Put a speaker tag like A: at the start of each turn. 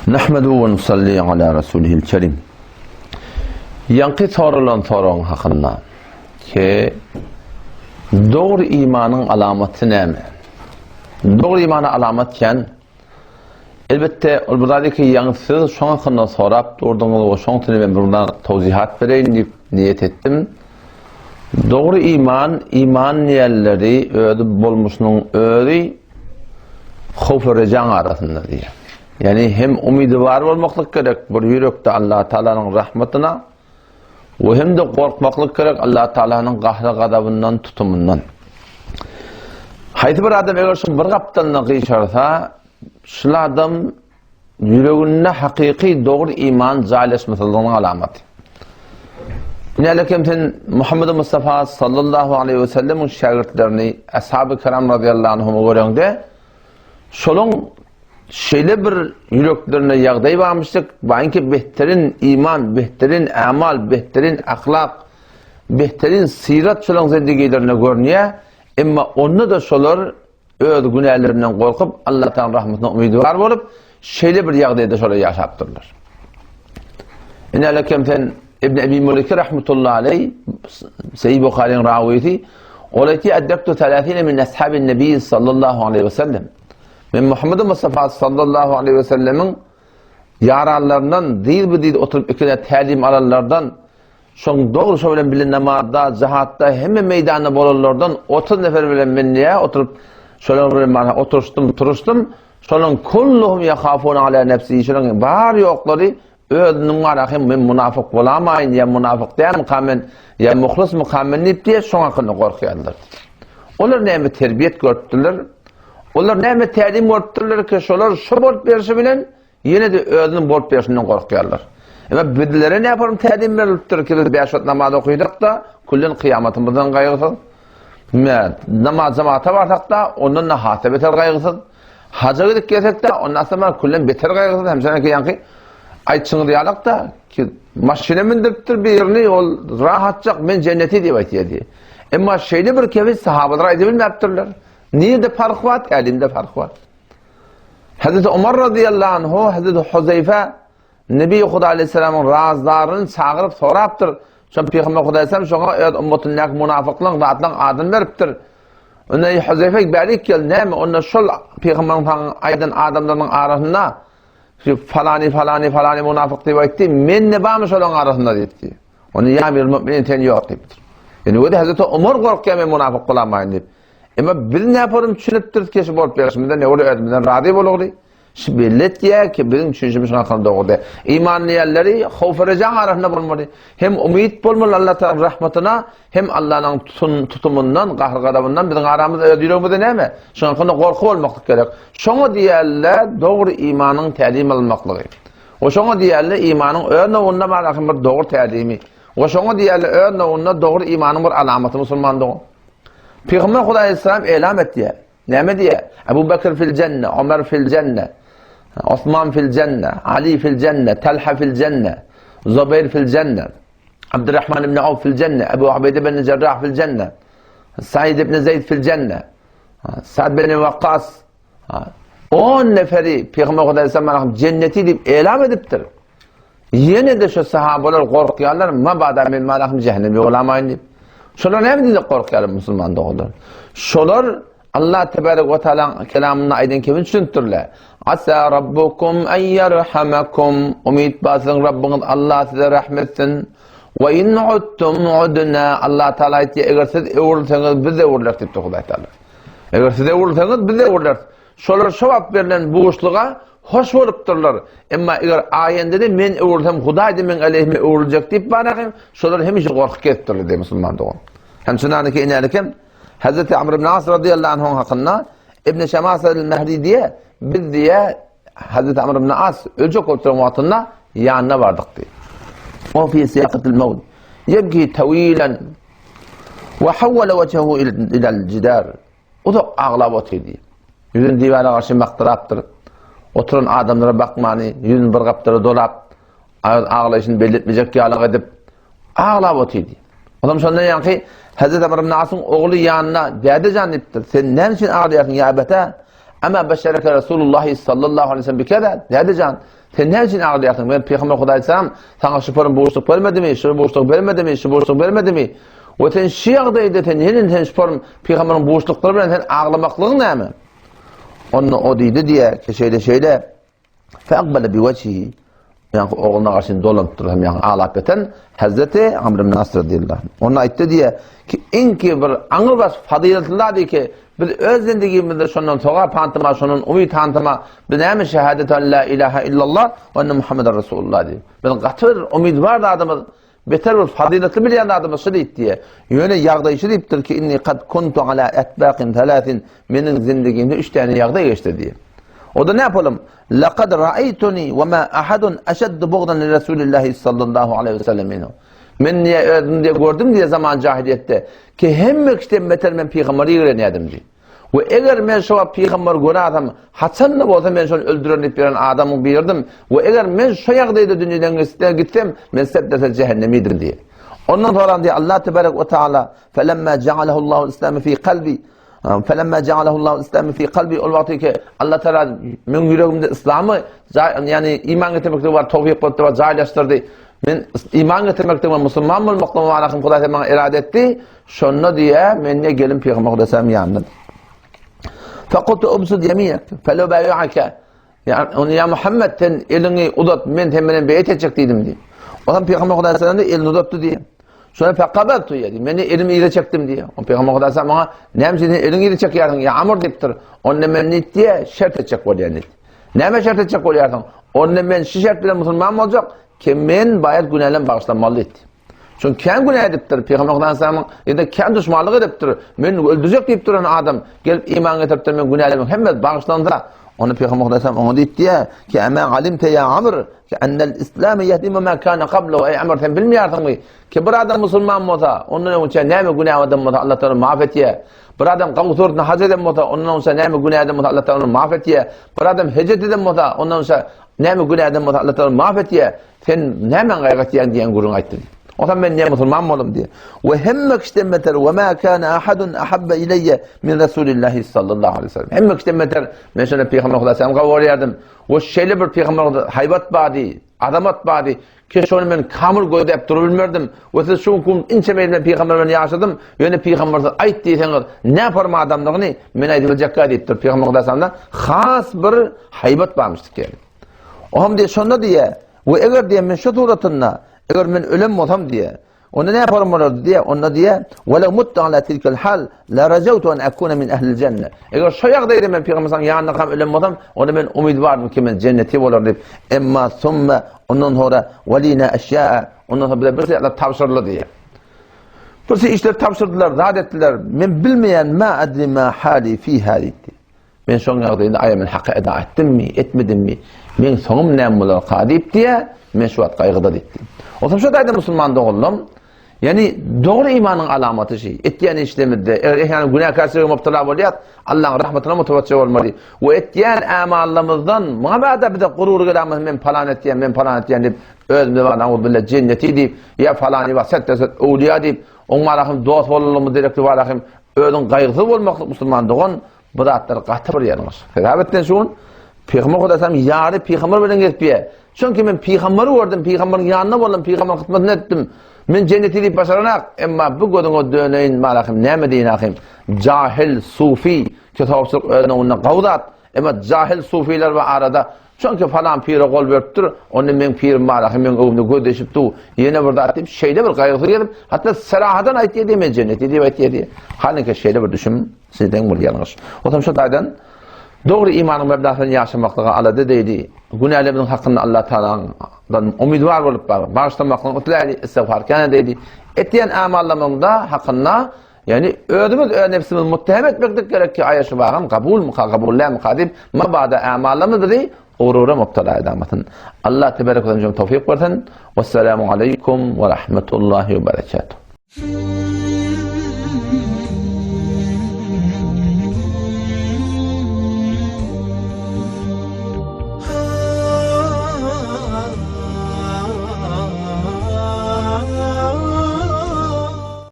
A: Nahmedu we nusalli ala rasulihil kerim. Ýaňky soralan soragyň hakynda ki dogry imanyň alamaty näme? Dogry imana alamat kän. Elbetde, ol bir zady ki ýaňy siz şoň hakynda sorap durduňyz we şoň üçin men bir tawzihat bereýin diýip niýet etdim. Dogry iman, iman diýenleri özi bolmuşynyň özi howf we rejaň arasynda diýýär. Ýagny hem umydywar bolmaklyk gerek bir ýürekde Allah Taalanyň rahmatyna we hem-de gorkmaklyk gerek Allah Taalanyň gahry-gazabyndan, tutumyndan. Haýsy bir adam eger şu bir gapdalynda gyşarsa, şul adam ýüreginde hakyky dogry iman jaýlaşmasyzlygynyň alamaty. Nälekem sen Muhammed Mustafa sallallahu aleyhi ve sellemiň şägirtlerini, ashab-ı kiram radıyallahu anhumy göreňde, şolaň şeýle bir ýüreklerinde ýagdaý barmyşdyk, baýynki behterin iman, behterin amal, behterin ahlak, behterin syrat şolaň zindigilerinde görünýär, emma onda-da şolar Öz günälerinden gorkup, Allatanyň rahmetyna umydywar bolup, şeýle bir ýagdaýda şolar ýaşapdyrlar. Ine sen İbn Ebi Mulike rahmetullahi aleyh, Sahih Buhari'nin rawisi, ol aýtýar, "Addaktu 30 min ashabin nebi sallallahu aleyhi ve sellem." Men Muhammed Mustafa sallallahu aleyhi ve sellemiň ýaranlaryndan dyz bu dyz oturyp ikine tälim alanlardan Şoň dogry şo bilen bile namazda, jihatda, hemme meýdanda bolanlardan 30 nefer bilen men niýe oturyp, şolar bilen mana oturyşdym, turuşdym. Şolaň kulluhum yahafun ala nefsi, şolaň bar ýoklary özüniň ara hem men munafyk bolamaýyn, ýa munafyk dälmi men, ýa muhlismi men diýip diýe şoň hakynda gorkýarlar. Olar näme terbiýet görüpdirler? Olar näme tälim görüpdirler ki, şolar şo bolup berşi bilen Ýene-de özüniň bolup berşinden gorkýarlar. Emma bizlere näparum tälim berilipdir ki, biz bäş wagt namaz okysak-da, küllen kyýamatymyzdan gaýgysyz. Mä, namaz jemata barsak-da, ondan-da has-da beter gaýgysyz. Haja gidip gelsek-de, ondan asla küllen beter gaýgysyz. Hem şeýle ýaňky aýtşyňyz ýalak-da, ki maşyna mündüripdir birini, ol rahatjak men jenneti diýip aýtýar diýip. Emma şeýle bir kebi sahabalar aýdyp bilmäpdirler. Nirede parh bar? Tälimde parh bar. Hazreti Omar radıyallahu anhu, Hazreti Huzeyfe Nebi Huda aleyhisselamın razdaryny çagyryp sorapdyr. Şol Peygamber Huda aleyhisselam şoňa öz ummatyndaky munafyklaryň zatlaryň adyny beripdir. Onda Huzeyfe bärik gel, näme? Onda şol Peygamberiň saňa aýdan adamlarynyň arasynda şu falany falany falany munafyk diýip aýtdy. Men ne barmy şolaryň arasynda diýipdi. Onda ýa bir mümin sen ýok diýipdir. Ýöne öde Hazreti Omar gorkýar men munafyk bolamaýyn diýip. Emma biz näporum düşünipdiris ki, şu bolup berşimizden ne ol özümizden razy bolugly. Şu belli etýär ki, biziň düşünişimiz şuňa dogry däl. Iman diýenleri howf rejaň arasynda bolmaly. Hem umyt bolmaly Allah Taala rahmatyna, hem Allah'yň tutumyndan, gahr-gazabyndan biziň aramyzda öz ýüregimizde näme? Şuňa gorky bolmaklyk gerek. Şoňa diýerler dogry imanyň tälim almaklygy. O şoňa diýerler imanyň öz nowunda bar bir dogry tälimi. O şoňa diýerler öz nowunda dogry imanyň bir alamaty musulman dogan. Pygamber Hudaý aleyhisselam elam etýär. Näme diýýär? Abu Bekir fil jenne, Ömer fil jenne, Osman fil jenne, Ali fil jenne, Talha fil jenne, Zubair fil jenne, Abdurrahman ibn Auf fil jenne, Abu Ubeyde ibn Jarrah fil jenne, Said ibn Zeyd fil jenne, Sa'd ibn Waqqas. 10 neferi Pygamber Hudaý aleyhisselam jenneti diýip elam edipdir. Ýene-de şu sahabalar gorkýarlar, mabada men malahym jähenneme bolamaýyn diýip. Şolar näme diýip gorkýarlar musulman doganlar? Şolar Allah tebarek we taalaň kelamynda aýdan kimin düşünipdirler. Asa rabbukum en yerhamakum. Umyt bar siziň Rabbyňyz Allah size rahmet etsin. We in udtum udna. Allah taala aýtýar, eger siz öwrülseňiz biz öwrüleris diýipdir Hudaý taala. Eger siz öwrülseňiz biz öwrüleris. Şolar şo wagt berlen buşluga hoş bolupdyrlar. Emma eger aýendede men öwrülsem Hudaý-da meň aleýhime öwrüljek diýip barahym, şolar hemişe gorkup gezipdirler diýip musulman dogan. Hem şundanky inälikem Hazreti Amr ibn As radıyallahu anhuň hakynda Ibn Şemas el-Mehdi diýe, biz diýe Hazreti Amr ibn As öljek bolup duran wagtynda ýanyna bardyk diýip. O fi siýakatil mawt. Yebki tawilan we hawwala wajhahu ila al-jidar. Uzak aglap otyrdy. Ýüzüni diwara garşy makdyrapdyr. Oturan adamlara bakmany, ýüzüni bir gapdala dolap, öz aglaýşyny belli etmejek ýalyk edip, aglap otyrdy. Olam şondan ýaňky Hazret Amr ibn Asyň ogly ýanyna, Däde jan diýipdir, sen näme üçin aglaýarsyň, ýa ebete? Ama beşereke Resulullah sallallahu aleyhi ve sellem bikeda? Däde jan, sen näme üçin aglaýarsyň? Men Pygamber Hudaý salam saňa şu form buşluk bermedimi? Şu buşluk bermedimi? Şu buşluk bermedimi? We sen şu ýagdaýda sen ýene sen şu form Pygamberiň buşluklary bilen sen aglamaklygyň näme? Onda o diýdi diýe, ki şeýle şeýle Feakbele bi wejhihi ýaňky ogluna garşy dolanyp dur hem ýaňky aglap ýatan Hazreti Amr ibn As radiyallahu anh. Onda aýtdy diýe ki iňki bir aňrybaş fazyletli diýe ki biz öz zindigimizde şondan sogap hantyma, şondan umyt hantyma biz näme şehadet en la ilaha illallah we enne Muhammeden Resulullah diýip. Biz gaty bir umyt bar zadymyz beter bir fazyletli bilýän zadymyz şu diýip diýe. Ýöne ýagdaý şu diýipdir ki inni kad kuntu ala etbaqin thalathin meniň zindigimde üç tane ýagdaý geçdi diýe. O da ne yapalım? Laqad ra'aytuni ve ma ahadun ashaddu bughdan li Rasulillahi sallallahu aleyhi ve sellem minhu. Men niye özüm diye gördüm diye zaman cahiliyette ki hemme kişiden beter men peygamberi ýigrenýärdim diye. We eger men şo wagt pygamberi göräsem, haçan-da bolsa men şony öldürerin diýip ýören adamyň birdim. We eger men şo ýagdaýda dünýeden gitsem, men sebdese jähennemidim diýýär. Ondan soňra diýýär Allah tebarek we taala felemma ja'alahu Allahu islame fi kalbi felemma ja'alahu Allahu islame fi kalbi ol wagty ki Allah taala meň ýüregimde islamy ýani iman getirmekde bar towfik boldy we jaýlaşdyrdy. Men iman getirmekde we musulman bolmakda mubarek Hudaý maňa irade etdi. Şonda diýýär, men ne gelin Pygamber Aleyhisselam ýanynda. Fakultu ubsud yeminek, felo baýu'ake. Ya, onu ya Muhammed sen elini uzat, men sen bilen beýet etjek diýdim diýip. O zaman Pygamber Aleyhisselam da elini uzatdy diýip. Şonda fekabeltu diýdi. Men elimi yza çekdim diýip. O Pygamber Aleyhisselam maňa näme üçin sen elini yza çekýärsiň ya Amr diýipdir. Onda men ne diýe şert etjek bolýan diýdi. Näme şert etjek bolýarsyň? Onda men şu şert bilen musulman boljak, ki men baýat günälerim bagyşlanmaly diýdi. Çünki kän günä edipdir. Pygamber Aleyhisselamyň ýa-da kän duşmanlyk edipdir. Men öldürjek diýip duran adam gelip iman getiripdir, men günälerimiň hemmesi bagyşlansa, onu Pygamber Aleyhisselam oňa diýipdi ki, "Ema alimte ya Amr, ki ennel islam yehdimu ma kana qablu." Ey Amr, sen bilmeýärsiňmi ki bir adam musulman bolsa, ondan öňçe näme günä eden bolsa Allah Taala maaf etýär. Bir adam gawsurdyna hac eden bolsa, ondan öňçe näme günä eden bolsa Allah Taala ony maaf etýär. Bir adam hejret eden bolsa, ondan öňçe näme günä eden bolsa Allah Taala maaf etýär. Sen nämäň gaýgy etýäň diýen gürrüň aýtdy. Onsoň men niýe musulman boldum diýe. We hemme kişiden beter we ma kana ahadun ahabba ileýe min Rasulillahi sallallahu aleyhi ve sellem. Hemme kişiden beter men şonda Pygamber Hudaý sallam gawy görýärdim. We şeýle bir Pygamber haýbat bardy, azamat bardy ki şony men kamyl gözläp durubilmerdim. We siz şu gün inçe meýilmen Pygamber bilen ýaşadym. Ýöne Pygamber siz aýt diýseňiz, näme forma adamdygyny men aýdyp biljekkä diýipdir. Pygamber Hudaý sallamda has bir haýbat barmyş diýip. O hem diýe şonda diýe, we eger diýe men şu suratynda, eger men ölen bolsam diýe, onda ne yaparym bolardy diýe, onda diýe, we lew muttu ala tilkel hal, la rajawtu an akuna min ehlil jenne. Eger şu ýagdaýda men Pygamber sallallahu ýanynda kam ölen bolsam, onda men umyt bardym ki men jenneti bolar diýip. Emma summa ondan sonra walina eşýa, ondan sonra bize bir şeyler tabşyryldy diýe. Bir şey işler tabşyrdylar, zat etdiler. Men bilmeýän ma adri ma hali fiha diýdi. Men şoň ýagdaýynda aýa men haka eda etdimmi, etmedimmi, meň soňum näme bolarka diýip diýä, men şu wagt gaýgyda diýipdi. Otam şo taýda musulman doganlarym, ýani dogry imanyň alamaty şi, etýän işlerimizde, eger ehýan günäkärçilige mubtala bolýas, Allahyň rahmetyna mutawajjih bolmaly we etýän ämallarymyzdan muňa bada bize gurur gelämez, men palan etýän, men palan etýän diýip, özümize bar, nauzubilla jenneti diýip, ýa falany bar, set-set öwliýa diýip, oň barahym dost bolanlygymyz derekli barahym, özüň gaýgysyz bolmaklyk musulman dogan, Bu zatlar gaty bir ýalňyş. Hesap etden şu gün Pygamber Hudaýam ýary pygamber bilen gezip ýe. Çünki men pygamberi gördüm, pygamberiň ýanynda boldum, pygamberiň hyzmatyny etdim. Men jenneti diýip başaranak, emma bu gözüňe döneýin malahym näme diýin ahym. Jahil sufi kitapçylyk özüne onda gawy zat. Emma jahil sufiler we arada çünki falan pire gol beripdir, onda meň pirim bar ahym, meň öwümde göz deşip du. Ýene bir zat diýip şeýle bir gaýgysy gelip, hatda serahadan aýtýar diýip men jenneti diýip aýtýar diýip. Halynka şeýle bir düşüm Sizden bul ýalňyş. Otam şu taýdan dogry imanyň meblasyny ýaşamaklyga alada edeýli. Günälerimiziň hakynda Allah Taala'dan umydwar bolup bar. Bagyşlamaklygyny isläýli, istigfar kän edeýli. Etýän amallarymyzda hakynda, ýagny özümiz öz nefsimizi muttehem etmeklik gerek ki, aýa şu bagam kabulmyka, kabul dälmika diýip, mabada amallarymyz bizi gurura mubtala edamasyn. Allah teberek we tawfik bersin. Wessalamu aleýkum we rahmetullahi we berekatuh.